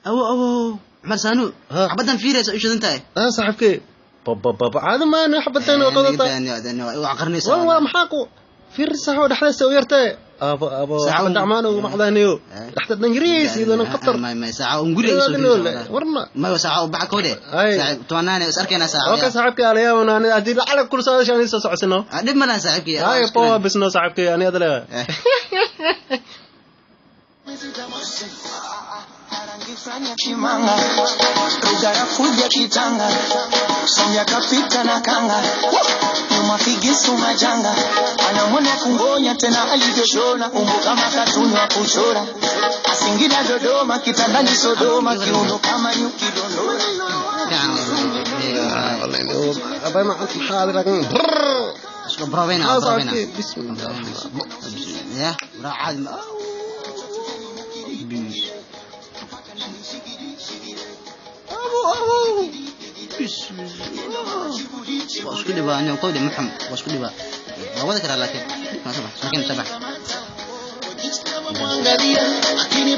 Awo awo Cumar Saanu. Ha. Xabadan fiiraysa u shidan tahay. Ah, saaxiibkay, babababa, caadi maana xabadan oo qadata. Waa qarnaysa. Waa maxaa ku fiir saxo dhexdeesa u yartay abo abo. Saaca xabad dhacmaan ugu macdaaniyo. Eh. Dhexda dhan yariis iyadana qatar. May saaca un guriga soo fiirsa. Warna. May saaca u baxa koode. Ay. Saaxiib tobanaan is arkayna saaca. Okay saaxiibkay, alayaabana ani haddii lacag kula socdasha ani soo socodsano. Ah, dhib ma laha saaxiibkii. Ay powa bisno saaxiibkay, ani adale. Eh. Fanya kimanga rugarafuja kitanga somya kapita na kanga nyuma figisu majanga anamwona kungonya tena alivyoshona umbo kama katuni wa kuchora asingida Dodoma kitandani Sodoma kiuno kama nyuki dondora. Abay macanta maxaa aad laakiin Isku brobeyna. Ah, brobeyna. Saaxiibkay, bismillah. Ya waraa caadi ma abo abo, bismillah, waa isku dhibaa aniga kowde muxum, waa isku dhibaa, waa wadi karaa laakiin ma sabax laakiin sabax. Mwangalia akini.